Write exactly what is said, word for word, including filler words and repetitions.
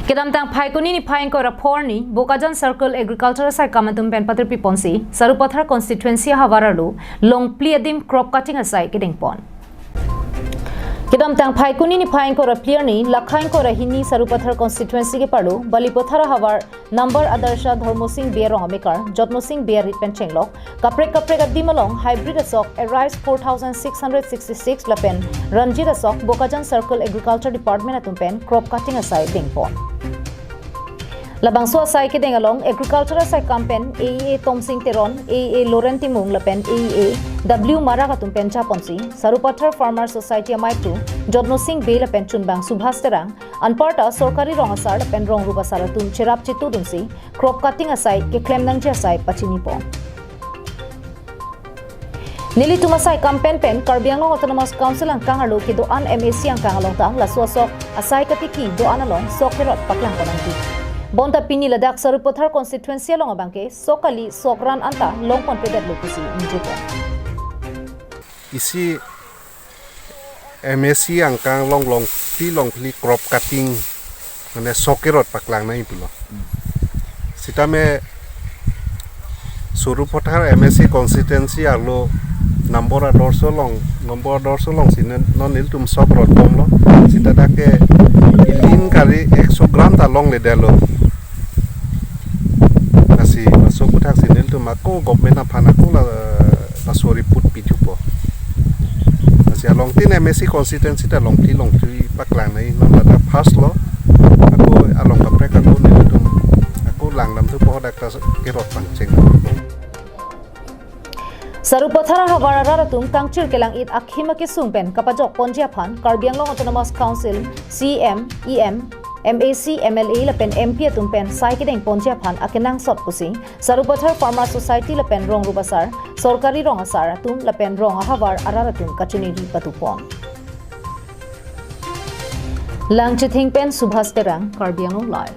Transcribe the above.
Kedamtang Phaikuni niphai ingkoi ra phongo arni Bokajan Circle Agriculture asaikam atum pen patirpi ponsi Sarupathar constituency ahavar arlo longphli adim crop cutting asai kedeng pon. Kedamtang Phaikuni niphai ingkoi ra phli arni lakha ingkoi ra hini Sarupathar constituency keparlo Balipathar ahavar number Adarsha Dharmasing Bey arong amekar Jotno Sing Bey arit pen chenglok kaprek kaprek adim along hybrid asok Aries four thousand six hundred sixty-six lapen Ranjit asok Bokajan Circle Agriculture Department atum pen crop cutting asai deng pon. Labangso asai kedeng along Agriculture asaikam pen A E A Tomsing Teron, A E A Loren Timung lapen A E A W Marak atum pen japonsi Sarupathar Farmer Society amei aphu Jotno Sing Bey lapen chunbang Subhas Terang, anparta sorkari rong asar lapen rong rup asar atum cherap chetudunsi crop cutting asai keklem nangji asai pachini pon. Nelitum asaikam pen pen Karbi Anglong Autonomous Council angkang arlo kedo-an M A C angkang along ta laso asok asai katiki do-an along sok kerot paklang pon nangji. Bonta pini ladak Sarupathar constituency along abangke sok kali sok ran anta long ponpedetlo pusi ningje pon. Isi M A C angkang along longphli longphli crop cutting mane sok kerot paklang nangji pulo. Sitame Sarupathar M A C constituency arlo number Adarsha along, number Adarsha alongsi nen non nelitum sok rot bomlo. Sita dak ke ilin kali ekso gram ta longledetlo. Lasi laso aputhaksi nelitum ako government aphan ako la, laso report pithupo. Lasi along tin M A C constituency ta longphli longphli paklang nangji, non ladak first lo. Ako along kaprek ako nelitum ako langdamthupo, dak ta kerot pangcheng. Sarupathar ahavar arat atum kangchir kelang-it akhim akesung pen kapajok ponji aphan Karbi Anglong Autonomous Council C E M, E M, M A C, M L A lapen M P atum pen sai kedeng ponji aphan akenangsot pusi Sarupathar Farmer Society lapen rong rup asar, sorkari rong asar atum lapen rong ahavar arat atum kachiningri patu pon. Langchithing pen Subhas Terang, Karbi Anglong Live.